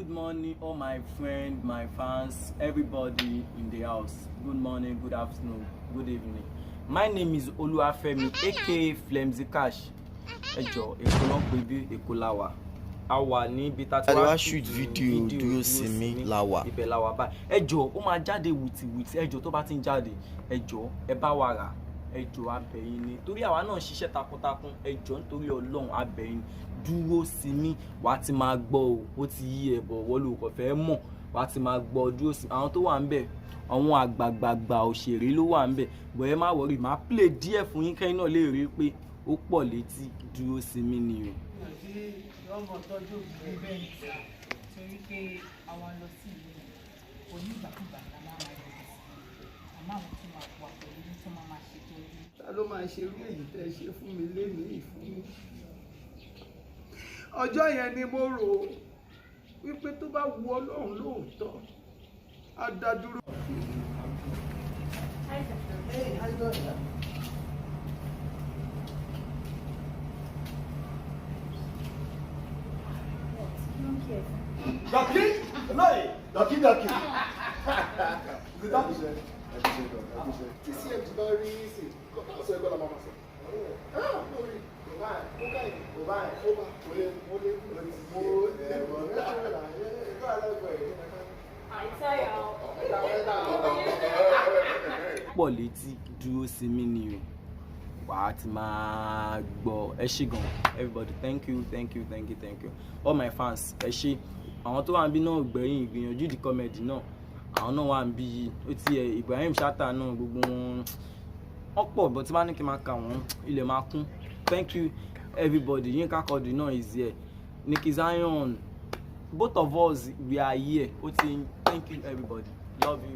Good morning, all my friends, my fans, everybody in the house. Good morning, good afternoon, good evening. My name is Oluwafemi, aka Flemzy Cash. Ẹ jọ̀ọ́, Èkó náà pé bí Èkó la wà. A wà níbi tá a ti A wá wá shoot video Dúró Sinmi la wà. Ibẹ̀ la wà báyìí. Ẹ jọ̀ọ́, ó máa jáde wìtìwìtì. Ẹ jọ̀ọ́, tó bá ti ń jáde, ẹ jọ̀ọ́, ẹ bá wa rà. Ẹ jọ̀ọ́, a bẹ̀ yín ni. Torí àwa náà ń ṣiṣẹ́ takuntakun. Ẹ jọ̀ọ́, nítorí Ọlọ́run, a bẹ̀ yín. Dúró Sinmi, wàá ti máa gbọ́ o. Ó ti yí ẹ bọ̀, wọ́n ló kàn fẹ́ mọ̀. Wàá ti máa gbọ́ Dúró Sinmi. Àwọn tó wà ń bẹ̀, àwọn àgbààgbààgbà òṣèré ló wà ń bẹ̀. Bọ̀ ẹ má worry, máa play díẹ̀ fún yín kẹ́yìn náà lè rí i pé ó pọ̀ létí. Dúró Sinmi ni o. Ọmọ tọ́jú òbí bẹ́ẹ̀ ni sá, torí pé àwọn lọ sí ìlú yẹn onígbàkúgbà la máa máa yọjú sí, àmọ́ àwọn tó máa wà pẹ̀lú ní tó máa máa ṣètò yín. Ta ló máa ṣe irú èyí tẹ́ ṣe fún mi lénìí fún mi? Ọjọ́ yẹn ni mo rò ó wípé tó bá wu Ọlọ́run lóòótọ́, á dá dúró. Hey, how you doing? Dọ̀kí! Olóyè! Dọ̀kí dọ̀kí! Tí CMG bá rí sí kọ́ sọ ẹgbẹ́ la máa ma sọ. Ah, mo rí kò báyìí, mo ká ìdí kò báyìí, ó bá mo lé mo lé mo lé mo lé. Pọ̀ létí. Dúró Sinmi ni o. Wàá ti máa gbọ́. Ẹ ṣé gan, everybody. Thank you, thank you, thank you, thank you, all my fans. Ẹ ṣé. Àwọn tó wà ń bí náà gbẹ̀yìn ìgbìyànjú di comedy náà, àwọn náà wà ń bí yìí. Ó ti ẹ Ibrahim Chatta náà, gbogbo wọn wọ́n pọ̀ bọ́ tí bá ní kí n máa kà wọ́n, ilẹ̀ máa kún. Thank you, everybody. Yinka Quadri náà is here, Nikki Zion, both of us, we are here. Ó ti, thank you, everybody. Love you.